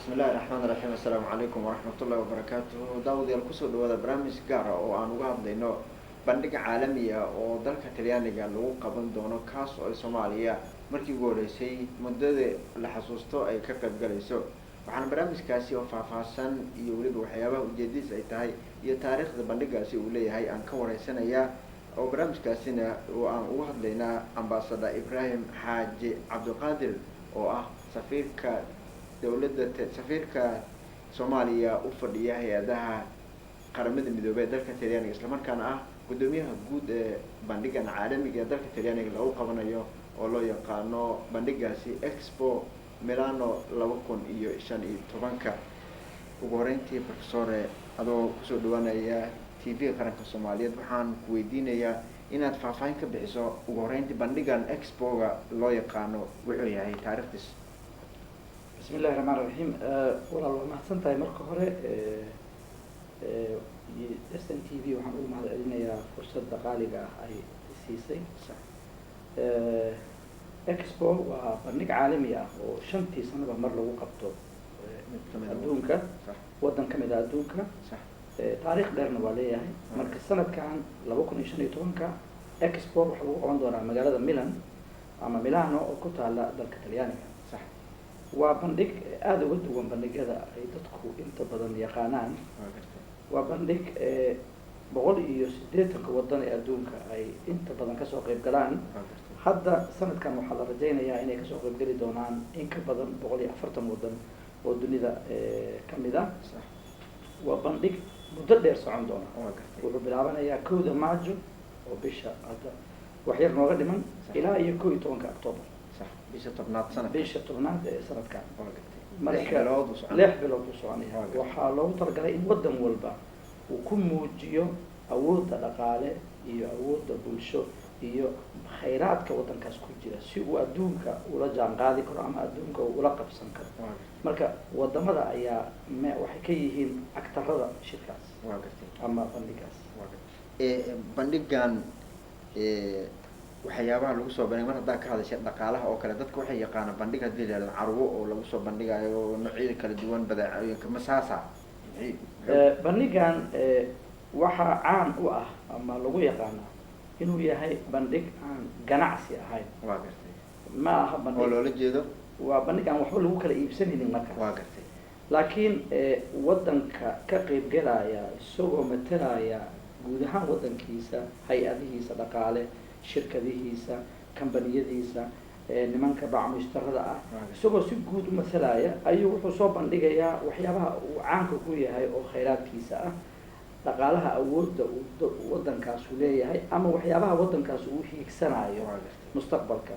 Bismillahi raxmaan raxiim. Assalaamu calaykum waraxmatullahi wabarakaatuhu. Daawadayaal, kusoo dhawaada barnaamij gaara oo aan uga hadlayno bandhig caalami ah oo dalka Talyaaniga lagu qaban doono, kaas oo ay Soomaaliya markii ugu horeysay muddada la xasuusto ay ka qayb galayso. Waxaana barnaamijkaasi oo faahfaahsan iyo weliba waxyaabaha ujeedadiis ay tahay iyo taariikhda bandhigaasi uu leeyahay aan ka wareysanayaa, oo barnaamijkaasina oo aan uga hadlaynaa, Ambassador Ibraahim Xaaji Cabdiqaadir oo ah safiirka dowladda, safiirka Soomaaliya u fadhiya hay-adaha Qaramada Midoobey ee dalka Talyaaniga, islamarkaana ah guddoomiyaha guud ee bandhigan caalamiga ee dalka Talyaaniga lagu qabanayo oo loo yaqaano bandhigaasi Expo Milano 2015-ka. Ugu horeyntii, professore, adoo kusoo dhawaanaya TV Qaranka Soomaaliyeed, waxaan ku weydiinayaa inaad faahfaahin ka bixiso ugu horeyntii bandhigan expoga loo yaqaano wuxuu yahay, taarikhdiis. Bismi illahi raxmaan raxiim. Walaal, waa mahadsan tahay. Marka hore SNTV waxaan ugu mahad celinayaa fursadda qaaliga ah ay siisay. Expo waa bandhig caalami ah oo shantii sanaba mar lagu qabto adduunka, waddan kamid ah adduunka. Taariikh dheerna waa leeyahay. Marka sanadkan 2015-ka expo waxaa lagu qaban doonaa magaalada Milan ama Milano oo ku taala dalka Talyaaniga. Waa bandhig aada uga duwan bandhigyada ay dadku inta badan yaqaanaan. Waa bandhig 180-ka waddan ee adduunka ay inta badan kasoo qayb galaan. Hadda sanadkan waxaa la rajaynayaa inay kasoo qayb geli doonaan in ka badan 140 waddan oo dunida kamid ah. Waa bandhig muddo dheer socon doona. Wuxuu bilaabanayaa 1-da Maajo oo bisha hadda wax yar nooga dhiman ilaa iyo 11-ka Octoobar. Bisha 10aad sanadka. Bisha 10aad ee sanadkan. Marka 6 bilood uu soconaya. 6 bilood uu soconaya. Waxaa loogu talagalay in waddan walba uu ku muujiyo awoodda dhaqaale iyo awoodda bulsho iyo khayraadka waddankaas ku jira, si uu adduunka ula jaan qaadi karo ama adduunka uu ula qabsan karo. Marka wadamada ayaa waxay ka yihiin actorada shirkaas waa gartay ama bandhigaas. Waa gartay. Bandhigan waxyaabaha lagu soo bandhigay, mar haddaa ka hadashay dhaqaalaha oo kale, dadka waxay yaqaanaan bandhig haddii la yihahdo carwo oo lagu soo bandhigayo noocyada kala duwan badeecooyinka, masaasa? Bandhigan waxaa caan u ah ama lagu yaqaanaa inuu yahay bandhig aan ganacsi ahayn. Waa gartay. Ma aha oo bandhig loola jeedo? Waa bandhig aan waxba lagu kala iibsanaynin markaas. Waa gartay. Laakiin waddanka ka qaybgelaya isagoo matalaya guud ahaan waddankiisa, hay-adihiisa dhaqaale, shirkadihiisa, kambaniyadiisa, nimanka bacmushtarada ah, isagoo si guud u matalaya ayuu wuxuu soo bandhigayaa waxyaabaha uu caanka ku yahay oo khayraadkiisa ah, dhaqaalaha, awoodda uu waddankaasu leeyahay ama waxyaabaha waddankaas uu hiigsanayo waa gartay mustaqbalka.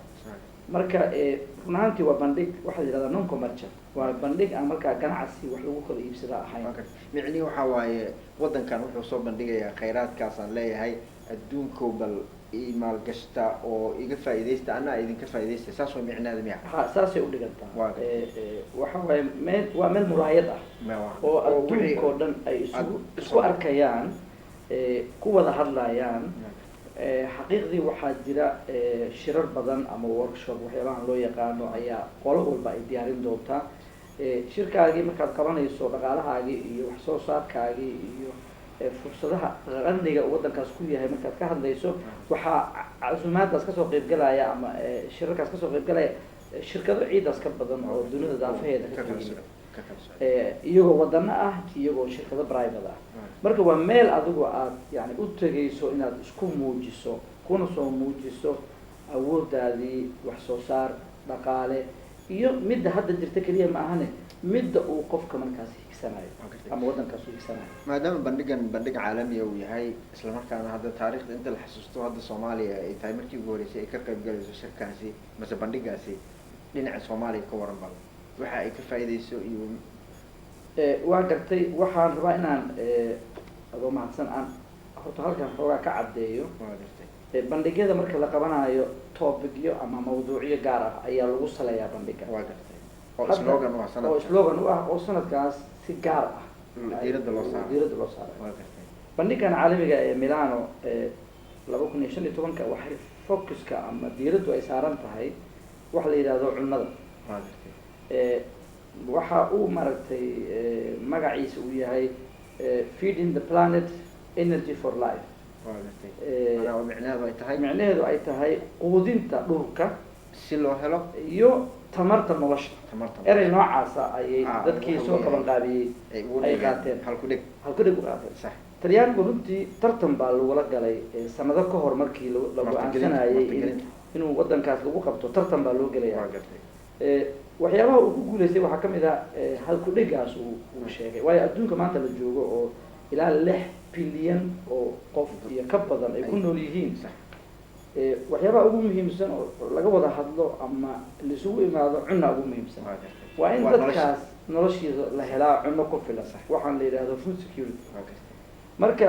Marka run ahaantii waa bandhig waxaa la yihahdaa non commercial, waa bandhig aan markaa ganacsi wax lagu kala iibsada ahayn. Waa gartay. Micnihi waxaa waaye waddankan wuxuu soo bandhigayaa khayraadkaasaan leeyahay, adduunkow bal i maalgashta oo iga faa'iidaysta, anaa idinka faa'iidaysta. Saas waa micnaheeda miya? Ha, saasay udhigantaa. Waa gartay. Waxa waaye meel, waa meel muraayad ah oo adduunka oo dhan ay isugu isku arkayaan, ku wada hadlayaan. Xaqiiqdii waxaa jira shirar badan ama workshop waxyaabahan loo yaqaano ayaa qolo walba ay diyaarin doontaa. Shirkaagii markaad qabanayso, dhaqaalahaagii iyo wax soo saarkaagii iyo fursadaha qaniga uu waddankaas ku yahay markaad ka hadlayso, waxaa casuumaadaas kasoo qaybgalaya ama shirarkaas kasoo qaybgalaya shirkado ciidaas ka badan oo dunida daafaheeda ka ka kala yimid, socda, ka kala socda, iyagoo wadano ah, iyagoo shirkado private ah. Marka waa meel adigu aad yani u tegayso inaad isku muujiso, kuna soo muujiso awooddaadii wax soo saar dhaqaale iyo midda hadda jirta keliya ma ahane, midda uu qofka markaas higsanayo Waa gartay. ama waddankaas uu higsanayo. Maadaama bandhigan bandhig caalamiya uu yahay, islamarkaana hadda taariikhda inta la xasuusto hadda Soomaaliya ay tahay markii ugu horeysay ay ka qayb galayso shirkaasi mase bandhigaasi, dhinaca Soomaaliya ka waran bal waxa ay ka faa'iideyso iyo Waa gartay. Waxaan rabaa inaan adoo mahadsan aan horta halkan xoogaa ka caddeeyo. Waa gartay. Bandhigyada marka la qabanayo, topicyo ama mawduucyo gaar ah ayaa lagu saleeyaa bandhiga. Waa gartay, oo slogan u ah oo sanadka. Slogan u ah oo sanadkaas si gaar ah diiradda loo saaray. Diiradda loo saaray. Waa gartay. Bandhigan caalamiga ee Milano ee 2015-ka waxay focuska ama diiraddu ay saaran tahay waxa la yidhahdo cunnada. Waa gartay. Waxa uu maaragtay magaciisa uu yahay "Feeding the Planet, Energy for Life". Waa gartay. Manaa micnaheedu ay tahay? Micnaheedu ay tahay quudinta dhulka si loo helo iyo tamarta nolosha. Tamarta. Erey noocaasa ayay dadkii waxa soo weeye qaban qaabiyey ay ugu ay dhigeen qaateen. Halku dhig. Halkudhig u qaateen. Talyaanigu runtii tartan baa lagula galay sanado ka hor markii la Martigelinta, go-aansanayay martigelinta. Inuu wadankaas lagu qabto, tartan baa loo gelaya. Waa gartay. Waxyaabaha uu ku guuleystay waxaa kamid ah halkudhigaas uu sheegay, waayo adduunka maanta la joogo oo ilaa 6 bilyan oo qof iyo ka badan ay ku nool yihiin, waxyaabaha ugu muhiimsan oo laga wada hadlo ama laisugu imaado cuna ugu muhiimsan. Waa gartay. Waa in Waa nolosha. dadkaas noloshiisa la helaa cuno ku filan, waxaan la yidhahdo food security. Waa gartay. Marka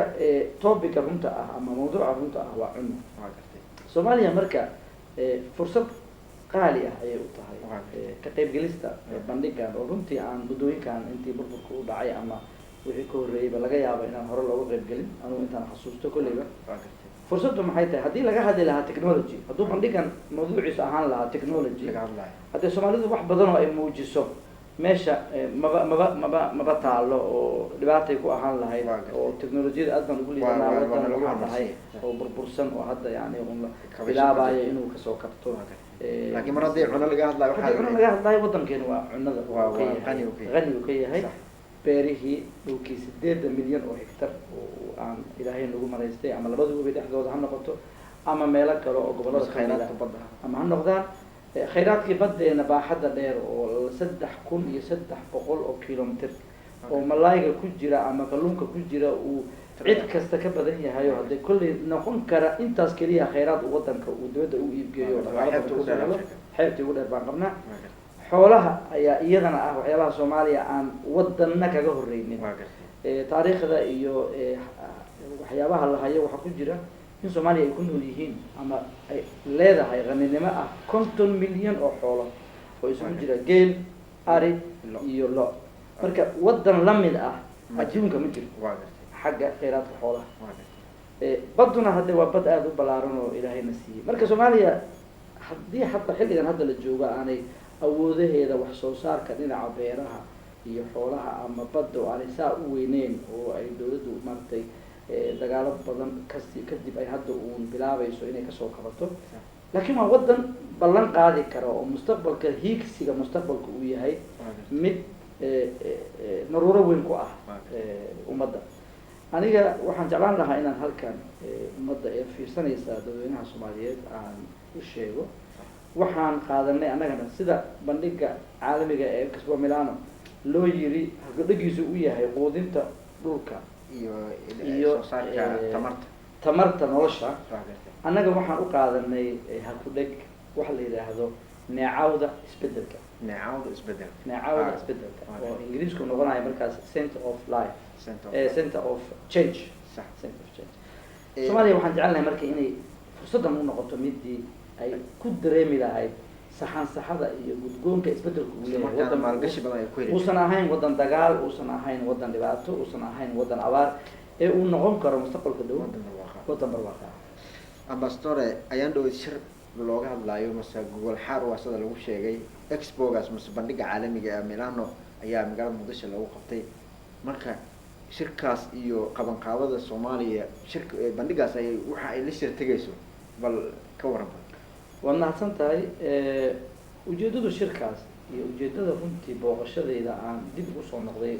topica runta ah ama mawduuca runta ah waa cuno. Waa gartay. Soomaaliya marka fursad qaali ah ayay u tahay Waa gartay. ka qaybgelista bandhigan, oo runtii aan muddooyinkan intii burburka u dhacay ama wixii ka horreeyeyba laga yaabo inaan hore looga qaybgelin, anugu intaan xasuusto kolleyba. Waa gartay. Fursaddu maxay tahay? Haddii laga hadli lahaa technology, hadduu bandhigan mawduuciisu ahaan lahaa technology, laga hadlayo, haddee Soomaalidu wax badan oo ay muujiso meesha maba taalo oo dhibaatay ku ahaan lahayd. Waa gartay. Oo technolojiyada aad baan ugu liidanaa. Waa Wadan lagu waxaan nahay horumarsan. oo burbursan oo hadda yani un la Kabasho bilaabayo ku inuu kasoo kabto. Waa gartay. Laakiin mar haddii cuno laga hadlayo, Haddii cuno laga hadlayo, wadankeenu waa cunada uu ka waa yahay. Qani uu ka yahay. Qani uu ka yahay. Beerihii dhulkii 8 milyan oo hektar oo aan Ilaahay nagu maraystay, ama labada webi dhexdooda ha noqoto ama meelo kale oo gobollada Mise ka mid ah khayraadka badda. ama ha noqdaan khayraadkii badeena baaxadda dheer oo 3300 oo kilomitr oo malaayga ku jira ama kalluunka ku jira uu cid kasta ka badan yahay, oo haddee kolley noqon kara intaas keliya khayraad uu wadanka uu dibadda u iibgeeyo oo Waa dhaqaalo xeebta badan ugu kasoo dheer helo. Afrika. Xeebtii ugu dheer baan qabnaa. Waa gartay. Xoolaha ayaa iyadana ah waxyaabaha Soomaaliya aan wadanna kaga horreynin. Waa gartay. Taariikhda iyo waxyaabaha la hayo waxaa ku jira in Soomaaliya ay ku nool yihiin ama ay leedahay qaninimo ah 50 milyan oo xoolo oo isugu jira geel, ari Lo. iyo lo. Marka wadan la mid ah Ma jiro. adduunka ma jiro Waa gartay. xagga kheyraadka xoolaha. Waa gartay. Badduna hadde waa bad aada u ballaaran oo Ilaahayna siiyey. Marka Soomaaliya haddii xataa xilligan hadda la joogo aanay awoodaheeda wax soo saarka dhinaca beeraha iyo xoolaha ama badda oo aanay saa u weyneyn, oo ay dawladdu maaragtay dagaalo badan kasi kadib ay hadda uun bilaabayso inay kasoo kabato, laakiin waa wadan ballan qaadi kara oo mustaqbalka, hiigsiga mustaqbalka uu yahay Waa gartay. mid naruuro weyn ku ah Waa gartay. ummadda. Aniga waxaan jeclaan lahaa inaan halkan ummadda ee fiirsanaysa, dadweynaha Soomaaliyeed, aan u sheego waxaan qaadanay annagana sida bandhiga caalamiga ee Expo Milano loo yiri halkudhegiisu u yahay quudinta dhulka iyo iyo soo saarka tamarta. Tamarta nolosha. Waa gartay. Annaga waxaan u qaadanay halkudheg waxa la yidhaahdo neecawda isbedelka. Neecawda isbedelka. Neecawda isbedelka Waa oo gartay. Ingiriisku noqonayo markaas center of life. Center of eh, center of change. Center of change. Soomaaliya waxaan jecelnahay marka inay fursaddan u noqoto midii ay ku dareemi lahayd saxan saxada iyo gudgoonka isbedelka uu Isla leeyahay. markaana maalgashi badan ay ku heli Uusan ahayn wadan dagaal, uusan ahayn wadan dhibaato, uusan ahayn wadan abaar, ee uu noqon karo mustaqbalka dhow wadan barwaaqo. Wadan barwaaqa. Ambassadore, ayaan dhaweyd shir looga hadlaayo mase gogol xaar waa sida lagu sheegay expogaas mase bandhiga caalamiga ee Milano ayaa magaalada Muqdisho lagu qabtay. Marka shirkaas iyo qabanqaabada Soomaaliya shirka bandhigaas ay waxa ay la shir tegayso, bal ka waran. Waad mahadsan tahay. Ujeeddadu shirkaas iyo ujeeddada runtii booqashadayda aan dib ugu soo noqday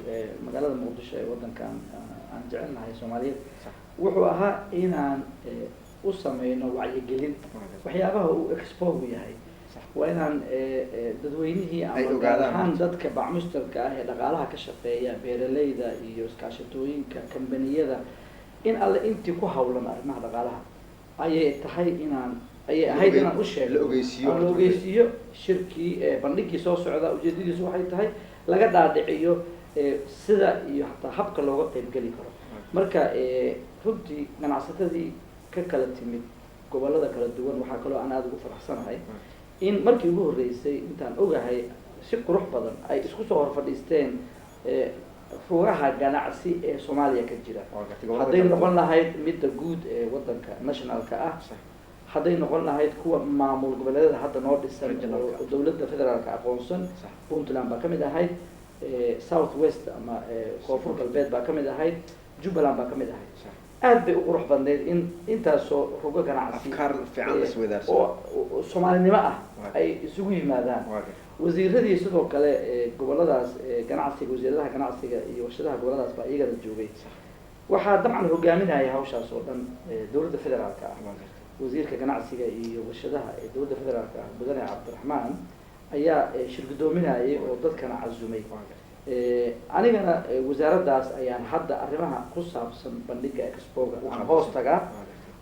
magaalada Muqdisho ee waddankan aan jecelnahay Soomaaliyeed wuxuu ahaa inaan u sameyno wacyigelin waxyaabaha uu expogu yahay. Waa inaan dadweynihii Ay ama gaar ogaadaan. ahaan dadka bacmushtarka ah ee dhaqaalaha ka shaqeeya, beeraleyda iyo iskaashatooyinka, kambaniyada, in alle intii ku hawlan arrimaha dhaqaalaha ayay tahay inaan ayay La ahayd inaan u sheego, la ogeysiiyo. aan la ogeysiiyo shirkii bandhigii soo socda ujeedadiisu waxay tahay, laga dhaadhiciyo sida iyo hataa habka looga qaybgeli karo. Marka runtii ganacsatadii ka kala timid gobollada kala duwan, waxaa kaloo aan aada ugu faraxsanahay in markii ugu horreysay intaan ogahay si qurux badan ay isku soo hor fadhiisteen rugaha ganacsi ee Soomaaliya ka jira, Waa gartay, gobollada hadday kala noqon duwan. lahayd midda guud ee waddanka nationalka ah, Hadday noqon lahayd kuwa maamul goboleedyada hadda noo dhisan oo dowladda federaalka aqoonsan, Puntland baa kamid ahayd, South West ama Koonfur Galbeed baa kamid ahayd, Jubbaland baa kamid ahayd. Aad bay u qurux badneyd in intaasoo rugo ganacsi oo Soomaalinimo ah ay isugu yimaadaan. Wasiiradii sidoo kale goboladaas ganacsiga, wasiiradaha ganacsiga iyo warshadaha goboladaas baa iyagana joogay. Waxaa dabcan hogaaminaya hawshaas oo dhan dowladda federaalka ah. Wasiirka ganacsiga iyo warshadaha ee dowladda federaalka ah, Mudane Cabdiraxmaan, ayaa shirgudoominayay oo dadkana casumay. Anigana wasaaraddaas ayaan hadda arrimaha ku saabsan bandhiga expoga aan hoos tagaa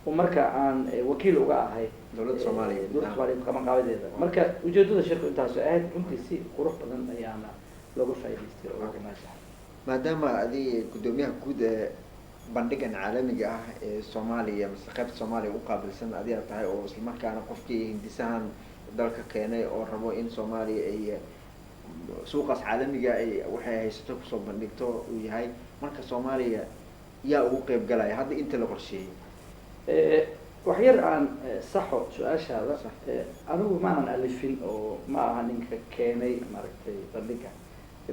oo marka aan wakiil uga ahay dowladda Soomaaliya, dowladda Soomaaliyeed qabanqaabadeeda. Marka ujeedada shirku intaas ahayd, runtii si qurux badan ayaana looga faa'idaystay oo looga naajaxay. Maadaama adi guddoomiyaha guud ee bandhigan caalamiga ah ee Soomaaliya mase qaybta Soomaaliya u qaabilsan adigaa tahay, oo islamarkaana qofkii hindisahan dalka keenay oo rabo in Soomaaliya ay suuqaas caalamiga ay waxay haysato kusoo bandhigto uu yahay, marka Soomaaliya yaa ugu qeyb galaya hadda inta la qorsheeyey? Wax yar aan saxo su-aashaada. Anigu maanan alifin oo ma aha ninka keenay maaragtay bandhiga.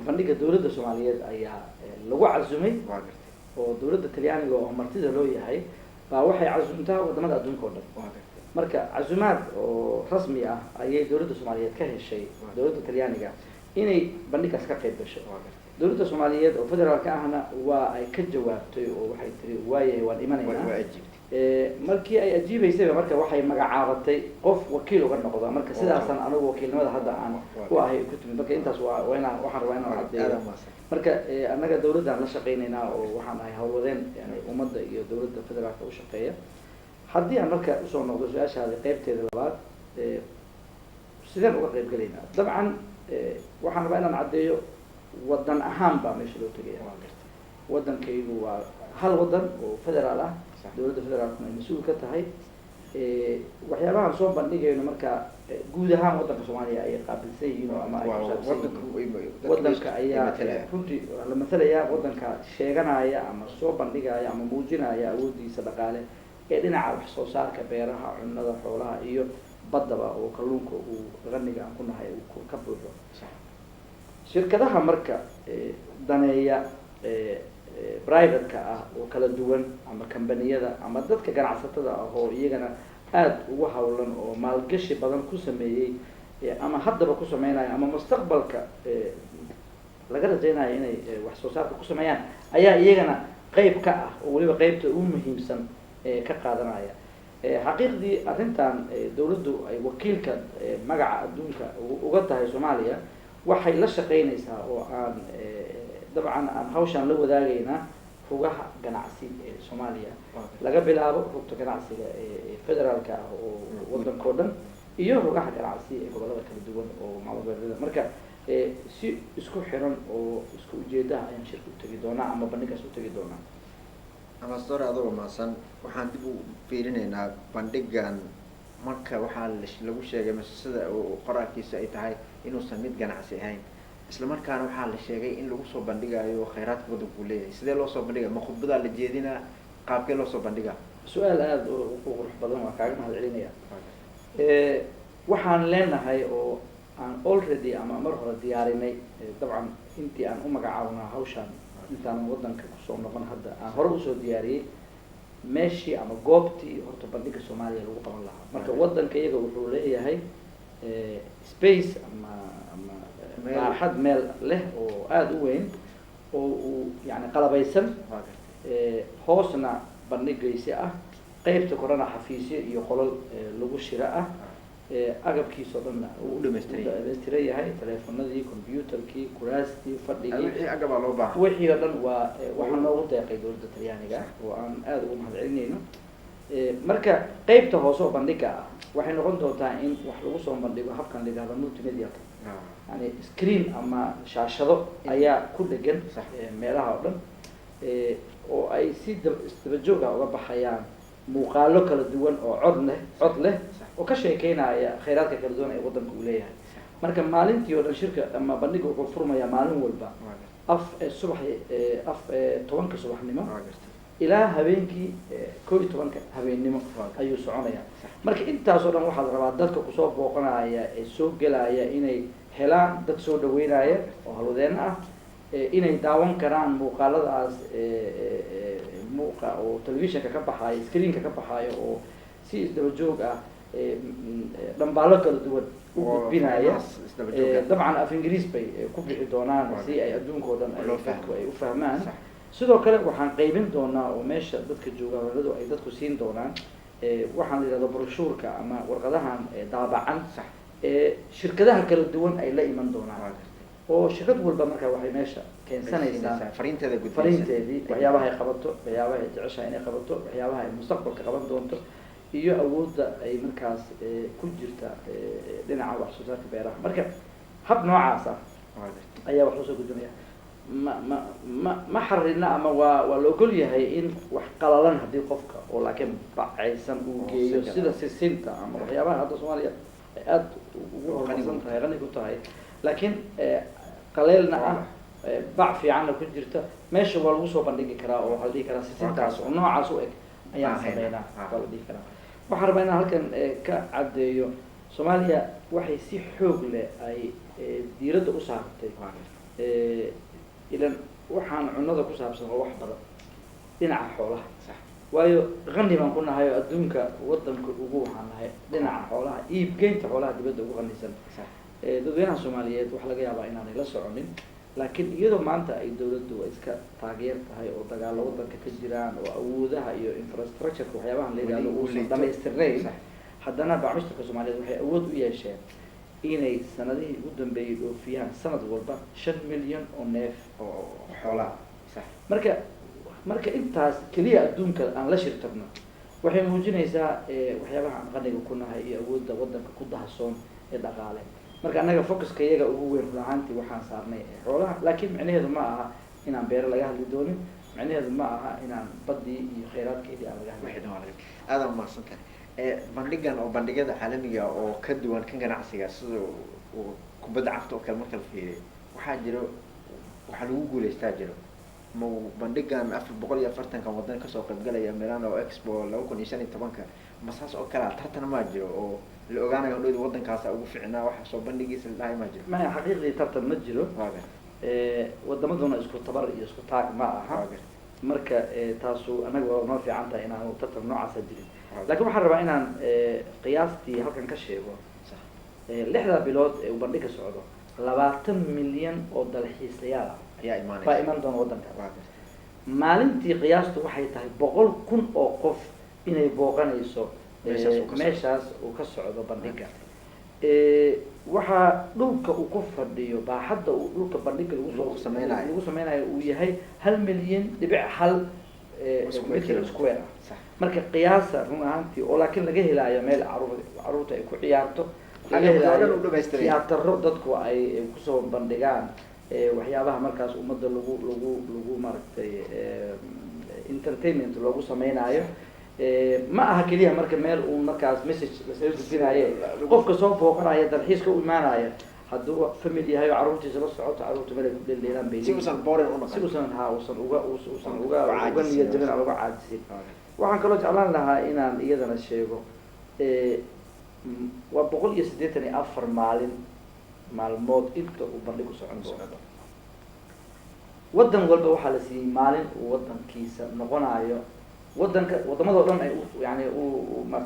Bandhiga dowladda Soomaaliyeed ayaa lagu casumay oo dowladda Talyaaniga oo martida loo yahay baa waxay casumtaa wadamada adduunka o dhan. Marka casumaad oo rasmi ah ayay dowladda Soomaaliyeed ka heshay dowladda Talyaaniga inay bandhigaas ka qayb gasho. Dowladda Soomaaliyeed oo federaalka ahna waa ay ka jawaabtay oo waxay tiri waayahay, waan imanaynaa. Markii ay ajiibaysayba marka waxay magacaabatay qof wakiil uga noqda. Marka sidaasaan anigu wakiilnimada hadda aan u ahay ku timid. Marka intaas waa inaan waxaan rabaa inaan caddeeyo. Marka annaga dowladdaan la shaqaynaynaa oo waxaan ahay howlwadeen yani ummadda iyo dowladda federaalka u shaqeeya. Haddii aan marka usoo noqdo su-aashaadi qeybteeda labaad, sideen uga qayb gelaynaa? Dabcan waxaan rabaa inaan caddeeyo waddan ahaan baa meesha loo tegaya. Waddankaygu waa hal waddan oo federaal ah, dowladda federaalkuna ay mas-uul ka tahay. Waxyaabahaan soo bandhigayno marka guud ahaan waddanka Soomaaliya ay qaabilsan yihiin oo ama ay kusaabsan yihiin. Waddanka ayaa runtii la matalaya, waddanka sheeganaya ama soo bandhigaya ama muujinaya awooddiisa dhaqaale ee dhinaca wax soo saarka beeraha, cunnada, xoolaha iyo baddaba oo kalluunka uu qaniga aan ku nahay uu ka buuxo. Shirkadaha marka daneeya private-ka ah oo kala duwan ama kambaniyada ama dadka ganacsatada ah oo iyagana aada ugu hawlan oo maalgashi badan ku sameeyey ama haddaba ku sameynaya ama mustaqbalka laga rajaynayo inay wax soo saarka ku sameeyaan ayaa iyagana qeyb ka ah oo weliba qeybta ugu muhiimsan ka qaadanaya. Xaqiiqdii arrintan dowladdu ay wakiilka magaca adduunka uga tahay Soomaaliya waxay la shaqeynaysaa oo aan dabcan aan hawshaan la wadaagaynaa rugaha ganacsi ee Soomaaliya, laga bilaabo rugta ganacsiga ee federaalka ah oo waddanka o dhan iyo rugaha ganacsi ee gobollada kala duwan oo maamul goboleedyada. Marka si isku xiran oo isku ujeedaha ayaan shirka utegi doonaa ama bandhigaas utegi doonaa. Ambassador, adoo mahadsan, waxaan dib u fiirinaynaa bandhigan. Marka waxaa lagu sheegay masasada oo qoraalkiisa ay tahay inuusan mid ganacsi ahayn, isla markaana waxaa la sheegay in lagu soo bandhigayo khayraadka waddanku leeyahay. Sidee loo soo bandhiga? Ma khudbadaa la jeedinaa? Qaabkee loo soo bandhigaa? Su-aal aada u qurux badan, waa kaaga mahad celinaya. Waxaan leenahay oo aan already ama mar hore diyaarinay, dabcan intii aan u magacaabnaa hawshaan intaanan waddanka kusoo noqon hadda aan hore usoo diyaariyey meeshii ama goobtii horta bandhiga Soomaaliya lagu qaban lahaa. Marka waddanka iyaga wuxuu leeyahay space ama baaxad meel leh oo aada u weyn oo uu yani qalabaysan, hoosna bandhigaysi ah, qeybta korena xafiisyo iyo qolal lagu shiro ah, agabkiisao dhanna uu udhameystiran yahay, teleefonadii, computerkii, kuraastii, fadhigii, wixii agabaa loo baahan, wixii oo dhan waa waxaa noogu deeqay dowladda Talyaaniga oo aan aada ugu mahad celinayno. Marka qeybta hoose oo bandhiga ah waxay noqon doontaa in wax lagu soo bandhigo habkan la yidhahdo multimedialka, yani screen ama shaashado ayaa ku dhegan meelaha oo dhan oo ay si isdaba jooga uga baxayaan muuqaalo kala duwan oo cod leh oo ka sheekeynaya khayraadka kala duwan ee waddanka uu leeyahay. Marka maalintii oo dhan shirka ama bandhiga wuxuu furmayaa maalin walba af subax af 10-ka subaxnimo. Ilaa habeenkii 11-ka habeennimo ayuu soconaya. Marka intaasoo dhan waxaa la rabaa dadka kusoo booqanaya ee soo gelaya inay helaan dad soo dhaweynaya oo halwadeeno ah, inay daawan karaan muuqaaladaas muuqa oo telefishinka ka baxaayo, screenka ka baxaayo, oo si isdaba joog ah dhambaallo kala duwan u gudbinaya. Dabcan af Ingiriis bay ku bixi doonaan si ay adduunka oo dhan dadku ay u fahmaan. Sidoo kale waxaan qaybin doonaa oo meesha dadka jooga haweenadu ay dadku siin doonaan waxaan la yihahdo broshuurka ama warqadahan daabacan ee shirkadaha kala duwan ay la iman doonaan, oo shirkad walba marka waxay meesha keensanaysaa fariinteeda, fariinteedii, waxyaabaha ay qabato, waxyaabaha ay jeceshahay inay qabato, waxyaabaha ay mustaqbalka qaban doonto iyo awoodda ay markaas ku jirta dhinaca wax soo saarka beeraha. Marka hab noocaas ah ayaa wax loosoo gudbinaya. Ma xarina ama waa la ogol yahay in wax qalalan haddii qofka oo laakiin bacaysan uu geeyo, sida sisinta ama waxyaabaha hadda Soomaaliya ay aada ugu horumarsan tahay, qani ku tahay, laakiin qaleelna ah, bac fiicanna ku jirta, meesha waa lagu soo bandhigi karaa oo waxaa la dhihi karaa sisintaas oo noocaas u eg ayaan sameynaa, waa la dhihi karaa. Waxaan rabaa inaan halkan ka caddeeyo, Soomaaliya waxay si xoog leh ay diiradda u saartay, ilan waxaan cunada ku saabsan oo wax badan dhinaca xoolaha, waayo qani baan ku nahay oo adduunka wadanka ugu waxaan nahay dhinaca xoolaha, iibgeynta xoolaha dibadda ugu qanisan. Dadweynaha Soomaaliyeed waxaa laga yaabaa inaanay la soconin, laakiin iyadoo maanta ay dawladdu iska taageer tahay oo dagaalo wadanka ka jiraan oo awoodaha iyo infrastructureka waxyaabahan la yidhahdo uusan dhamaystirnayn, haddana bacmushtarka Soomaaliyeed waxay awood u yeesheen inay sanadihii ugu dambeeyay dhoofiyaan sanad walba 5 milyan oo neef oo xoolaha. Marka intaas keliya adduunka aan la shirtagno waxay muujinaysaa waxyaabaha aan qaniga ku nahay iyo awoodda wadanka ku dahsoon ee dhaqaale. Marka annaga focuska iyaga ugu weyn run ahaantii waxaan saarnay xoolaha, laakiin micnaheedu ma aha inaan beero laga hadli doonin, micnaheedu ma aha inaan baddii iyo khayraadkeedii aan laga hadli. Aada umahadsan tahay. Bandhigan oo bandhigyada caalamiga oo ka duwan kan ganacsiga, sida uu kubadda cagta oo kale marka la fiiriyo, waxaa jiro waxaa lagu guuleystaa jiro. Ma bandhigan 440-ka wadan kasoo qaybgalaya Milano Expo 2015-ka, ma saas oo kalea tartan maa jiro oo la ogaanayo hodhowda wadankaasa ugu ficnaa waxa soo bandhigiisa la dhahay, maa jiro? Maya, xaqiiqdii tartan ma jiro. Wadamaduna isku tabar iyo isku taag ma aha. Marka taasu annaga waa noo fiican tahay inaanu tartan noocaasa jirin, lakin waxaan rabaa inaan qiyaastii halkan ka sheego 6da bilood ee uu bandhigka socdo 20 milyan oo dalxiisayaal ah ayaa imaanaysa, baa iman doona waddankaas. Maalintii qiyaastu waxay tahay 100,000 oo qof inay booqanayso meeshaas uu ka socdo bandhiga. Waxaa dhulka uu ku fadhiyo, baaxadda uu dhulka bandhiga lagu sameynayo lagu sameynayo uu yahay 1.1 milyan mitr square ah. Marka qiyaasa run ahaantii oo laakiin laga helaayo meel caruurta ay ku ciyaarto, laga helaayo tiyaataro dadku ay kusoo bandhigaan waxyaabaha markaas ummadda lagu maaragtay entertainment loogu sameynaayo. Ma aha keliya marka meel uu markaas message lasaga gudbinaaye, qofka soo booqanaya, dalxiiska u imaanaya, hadduu family yahay oo carruurtiisa la socoto, carruurta meel ay ku dheeldheelaan bay si uusan boring unoqon, si uusan ha uusan uga uusan uga niyad jabin ama uga caajisin. Waxaan kaloo jeclaan lahaa inaan iyadana sheego, waa 184 maalmood inta uu bandhigu socon doono. Waddan walba waxaa la siiyey maalin uu wadankiisa noqonayo, wadanka wadamadoo dhan ay yani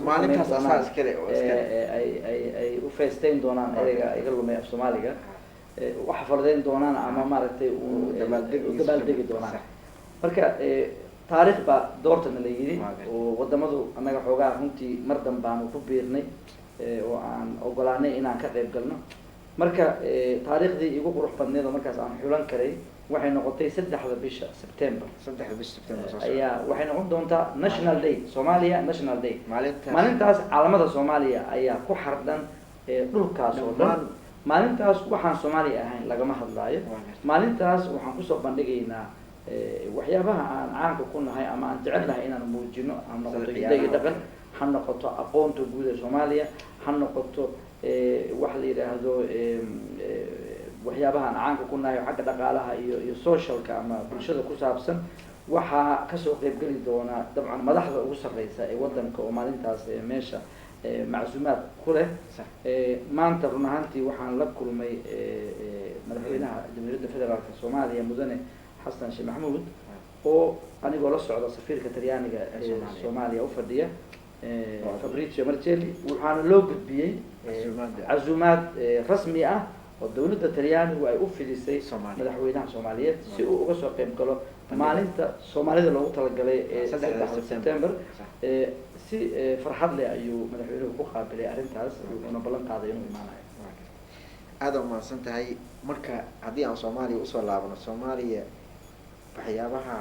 maalintaas asaa iskale oo iskale ay u feesteyn doonaan, ereyga iga lumay af Soomaaliga, u xafaladeyn doonaan ama maaragtay u dabaaldegi doonaan. Marka taariikh baa doortana la yidhi oo wadamadu annaga xoogaa runtii mar danbaanu ku biirnay oo aan ogolaanay inaan ka qayb galno. Marka taariikhdii igu qurux badneed oo markaas aan xulan karay waxay noqotay 3da bisha September. 3da bisha September ayaa waxay noqon doontaa National Day, Soomaaliya National Day. Maalintaas, maalintaas caalamada Soomaaliya ayaa ku xardhan dhulkaas oo dhan. Maalintaas waxaan Soomaaliya ahayn lagama hadlaayo. Maalintaas waxaan kusoo bandhigaynaa waxyaabaha aan caanka ku nahay ama aan jecel nahay inaan muujino, ha noqoto hidda iyo dhaqan, ha noqoto aqoonta guud ee Soomaaliya, ha noqoto waxa la yidhaahdo Waxyaabaha aan caanka ku nahay xagga dhaqaalaha iyo socialka ama bulshada ku saabsan. Waxaa kasoo qeybgeli doona dabcan madaxda ugu sarreysa ee waddanka oo maalintaas meesha macsuumaad ku leh. Maanta run ahaantii waxaan la kulmay madaxweynaha Jamhuuriyadda Federaalka Soomaaliya, Mudane Xasan Sheekh Maxamuud, oo anigoo la socda safiirka Talyaaniga ee Soomaaliya ufadhiya, Fabrizio Marcelli. Waxaana loo gudbiyey casuumaad rasmi ah oo dawladda Talyaanigu ay u fidisay madaxweynaha Soomaaliyeed si uu uga soo qeyb galo maalinta Soomaalida loogu talagalay ee 3 September. Si farxad leh ayuu madaxweynuhu ku qaabilay arrintaas, wuxuuna ballan qaaday inuu imaanayo. Aada umahadsan tahay. Marka haddii aan Soomaaliya usoo laabano, Soomaaliya waxyaabaha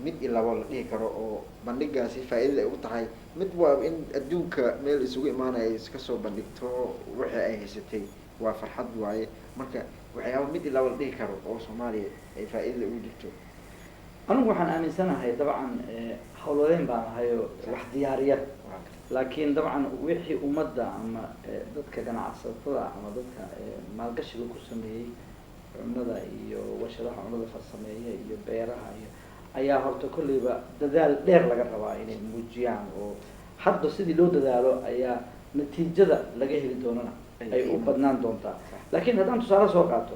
mid iyo labo la dhihi karo oo bandhigaasi faa'iidada ay u tahay, mid waa in adduunka meel isugu imaanaya ay iska soo bandhigto wixii ay haysatay, waa farxad waaye. Marka waxyaaba mid iyo labo la dhihi karo oo Soomaaliya ay faa'iidada ugu jirto? Anigu waxaan aaminsanahay, dabcan howlwadeen baan ahayo, wax diyaariya, laakiin dabcan wixii ummadda ama dadka ganacsatada ama dadka maalgashiga ku sameeyey cunnada iyo warshadaha cunnada farsameeya iyo beeraha iyo ayaa horta kolleyba dadaal dheer laga rabaa inay muujiyaan, oo hadba sidii loo dadaalo ayaa natiijada laga heli doonana ay u badnaan doontaa. Laakiin haddaan tusaale soo qaato,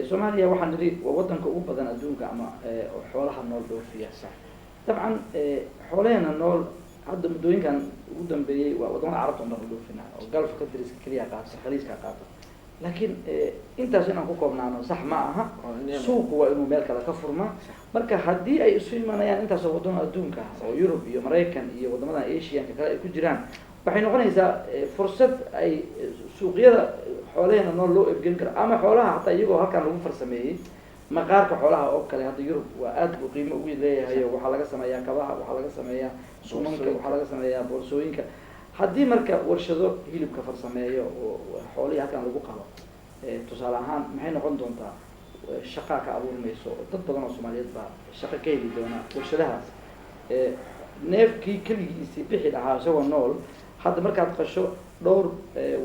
Soomaaliya waxaan nidhi waa waddanka ugu badan adduunka ama xoolaha nool dhoofiya. Dabcan xoolaheena nool hadda muddooyinkan ugu dambeeyey waa wadamada Carabta un baan u dhoofinaa, oo Gulf-ka dariska keliya qaata, Khaliijka qaata. Laakiin intaas inaan ku koobnaano sax ma aha. Suuqu waa inuu meel kale ka furmaa. Marka haddii ay isu imanayaan intaasoo wadamo adduunka ah oo Yurub iyo Maraykan iyo waddamadan Asianka kale ay ku jiraan, waxay noqonaysaa fursad ay suuqyada xoolaheena nool loo ebgen karo, ama xoolaha hataa iyagoo halkaan lagu farsameeyey, maqaarka xoolaha oo kale hadda Yurub waa aad buu qiimo ugu leeyahay. Waxaa laga sameeyaa kabaha, waxaa laga sameeyaa sumanka, waxaa laga sameeyaa boorsooyinka. Haddii marka warshado hilibka farsameeyo oo xoolihii halkaan lagu qalo, tusaale ahaan, maxay noqon doontaa? Shaqaa ka abuurmayso oo dad badan oo Soomaaliyeed baa shaqo ka heli doona warshadahaas. Neefkii keligiisii bixi lahaa isagoo nool, hadda markaad qasho dhowr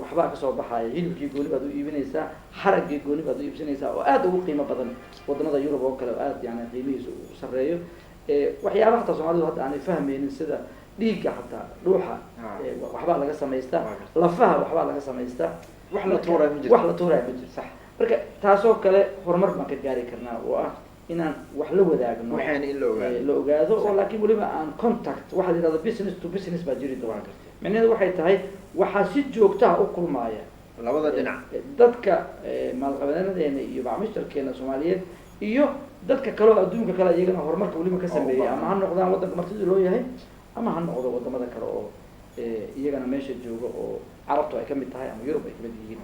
waxbaa kasoo baxaya. Hilibkii gooni baad u iibinaysaa, haragii gooni baad u iibsanaysaa, oo aada ugu qiimo badan wadamada Yurub oo kale, oo aada yani qiimihiisa u sarreeyo. Waxyaabaha hataa Soomaalidu hadda aanay fahmaynin, sida dhiigga, xataa dhuuxa waxbaa laga samaystaa, lafaha waxbaa laga samaystaa. Wax la tuuraya ma jirto. Wax la tuuraya ma jirto. Marka taasoo kale horumar baan ka gaari karnaa, oo ah inaan wax la wadaagno. Waxaana in la ogaado. La ogaado oo laakiin weliba aan contact, waxaa la yihahdo business to business baa jiri doona. Micnaheedu waxay tahay waxaa si joogtaha u kulmaaya labada dhinac. Dadka maalqabenadeena iyo bacmishtarkeena Soomaaliyeed iyo dadka kale oo adduunka kale iyagana horumarka weliba ka sameeyey, ama ha noqdaan waddanka martida loo yahay ama ha noqdo wadamada kale oo iyagana meesha jooga, oo Carabtu ay kamid tahay ama Yurub ay kamid yihiin.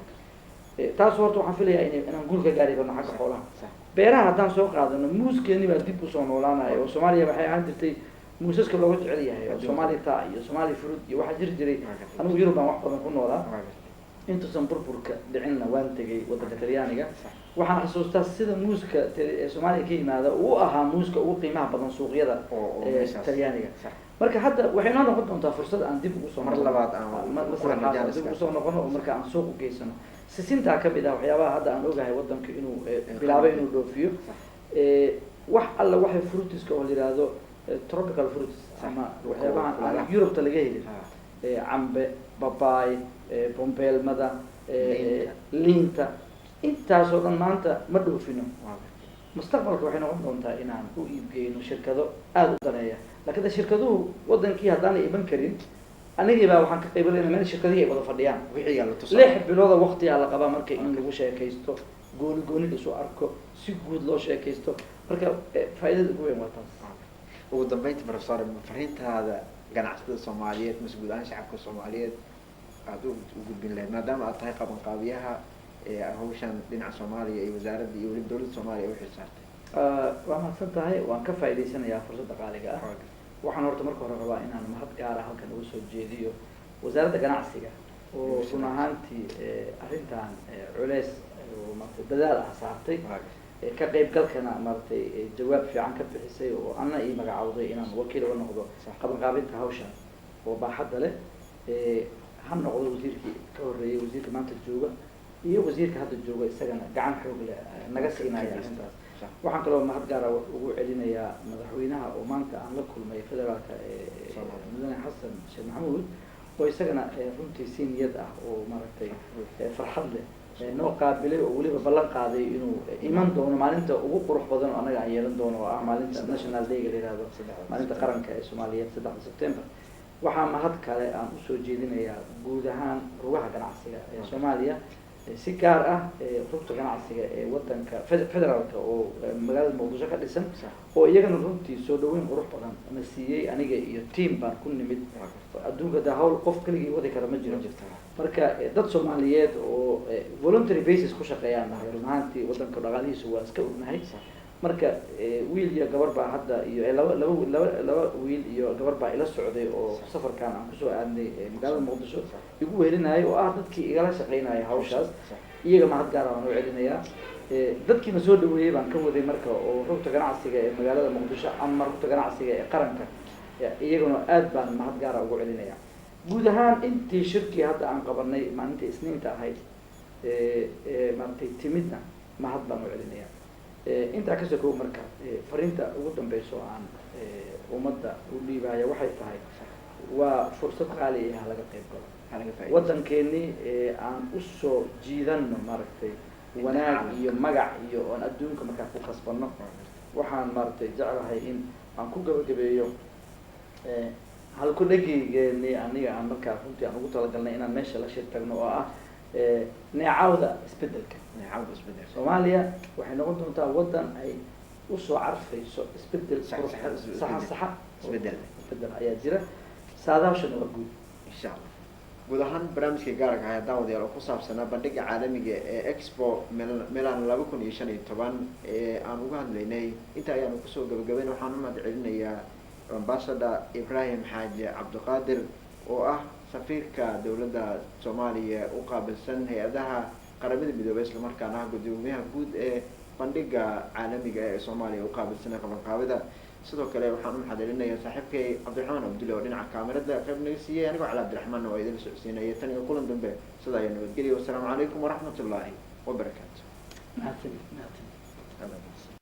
Taas horta waxaan filayaa inaan guul ka gaari karno xagga xoolaha. Beeraha haddaan soo qaadano, muuskeeni baa dib usoo noolaanaya, oo Soomaaliya waxay ahaan jirtay muusaska looga jecel yahay, oo Somali ta iyo Somali fruit iyo waxaa jiri jiray. Anigu Yurub baan wax badan ku noolaa, intuusan burburka dhicinna waan tegay waddanka Talyaaniga. Waxaan xasuustaa sida muuska ee Soomaaliya ka yimaada uu ahaa muuska ugu qiimaha badan suuqyada Talyaaniga. Marka hadda waxay noo noqon doontaa fursad aan dib ugu soo mar labaad aan mar saddexaad dib ugu soo noqono, oo marka aan suuq u geysano. Sisintaa kamid ah waxyaabaha hadda aan ogahay waddanka inuu bilaabay inuu dhoofiyo. Wax alla waxay fruitiska oo la yihahdo tropical fruits ama waxyaabahan aan Yurubta laga helin, cambe, babaay, bombeelmada, liinta, intaasoo dhan maanta ma dhoofino. Mustaqbalka waxay noqon doontaa inaan u iibgeyno shirkado aada u daneeya. Lakin de shirkaduhu wadankii haddaanay iman karin, anigii baa waxaan ka qaybalayna meel shirkadihii ay wada fadhiyaan. 6 bilooda waktigaa la qabaa marka in lagu sheekaysto, gooni gooni laisu arko, si guud loo sheekaysto. Marka faaidada ugu weyn waa taas. Ugu dambeynta, professor, fariintaada ganacsatada Soomaaliyeed mase guud ahaan shacabka Soomaaliyeed aada u gudbin lahayd, maadaama aad tahay qabanqaabiyaha hawshan dhinaca Soomaaliya iyo wasaaradda iyo weliba dowladda Soomaaliya ay u xilsaartay? Waa mahadsan tahay. Waan ka faa'idaysanayaa fursadda qaaliga ah. Waxaan horta marka hore rabaa inaan mahad gaara halkan uga soo jeediyo Wasaaradda Ganacsiga, oo run ahaantii arrintan culeys oo maaragtay dadaal ah saartay, ka qaybgalkana maaragtay jawaab fiican ka bixisay, oo anna ii magacawday inaan wakiil uga noqdo qabanqaabinta hawshan oo baaxadda leh. Ha noqdo wasiirkii ka horreeyay, wasiirka maanta jooga. Iyo wasiirka hadda jooga isagana gacan xoog leh naga siinaya arrintaas. Waxaan kaloo mahad gaara ugu celinayaa madaxweynaha oo maanta aan la kulmay federaalka, mudane Xasan Sheekh Maxamuud, oo isagana runtii si niyad ah oo maaragtay farxad leh noo qaabilay, oo weliba ballan qaaday inuu iman doono maalinta ugu qurux badan oo annaga aan yeelan doono, oo ah maalinta National Dayga la yihahdo, maalinta qaranka ee Soomaaliyeed, 3da September. Waxaa mahad kale aan usoo jeedinayaa guud ahaan rugaha ganacsiga ee Soomaaliya, si gaar ah rugta ganacsiga ee wadanka federaalka oo magaalada Muqdisho ka dhisan, oo iyagana runtii soo dhaweyn qurux badan na siiyey. Aniga iyo team baan ku nimid. Adduunka da hawl qof keligii wadi kara ma jiro. Marka dad Soomaaliyeed oo voluntary basis ku shaqeeyaan nahay run ahaantii. Wadanka dhaqaalihiisu waa iska ognahay. Marka wiil iyo gabar baa hadda iyo laba laba laba laba wiil iyo gabar baa ila socday oo safarkan aan kusoo aadnay magaalada Muqdisho igu wehelinayay, oo ah dadkii igala shaqeynaya hawshaas. Iyaga mahad gaara baan u celinayaa. Dadkiina soo dhaweeyey baan ka waday marka, oo rugta ganacsiga ee magaalada Muqdisho ama rugta ganacsiga ee qaranka, iyaguna aad baan mahad gaara ugu celinaya. Guud ahaan intii shirkii hadda aan qabanay maalintii Isniinta ahayd maaragtay timidna mahad baan u celinaya. Intaa kasoo kow, marka fariinta ugu dambeyso aan ummadda u dhiibaya waxay tahay: waa fursad qaali ah, laga qayb galo. Waddankeenii aan usoo jiidanno maaragtay wanaag iyo magac iyo oon adduunka markaa ku kasbanno. Waxaan maaragtay jeclahay in aan ku gabagabeeyo halku dhegeygeeni aniga aan markaa runtii aan ugu talagalnay inaan meesha la shir tagno, oo ah neecawda isbedelka. Neecawda isbedel. Soomaaliya waxay noqon doontaa waddan ay usoo carfayso isbedel, saxa saxa. Isbedel. Isbedel ayaa jira, saadaashana waa guud. Insha Allah. Guud ahaan barnaamijka gaarka ah daawadayaal oo ku saabsanaa bandhiga caalamiga ee Expo Milan 2015 ee aan uga hadlaynay inta ayaanu kusoo gabagabayn. Waxaan u mahad celinayaa Ambassador Ibrahim Xaaji Cabdiqaadir, oo ah safiirka dowladda Soomaaliya u qaabilsan hay-adaha Qaramada Midoobey, islamarkaana ah guddoomiyaha guud ee bandhiga caalamiga ee Soomaaliya u qaabilsan qabanqaabida. Sidoo kale waxaan u mahad celinayaa saaxiibkay Cabdiraxmaan Abdulle oo dhinaca kaamirada qayb naga siiyey. Anigoo Cali Cabdiraxmaan oo idin socodsiinaya. Tan iyo kulan dambe, sidaa ayaa nabadgelya. Wasalaamu calaykum waraxmat ullaahi wabarakaatu. Mahadsanid, mahadsanid.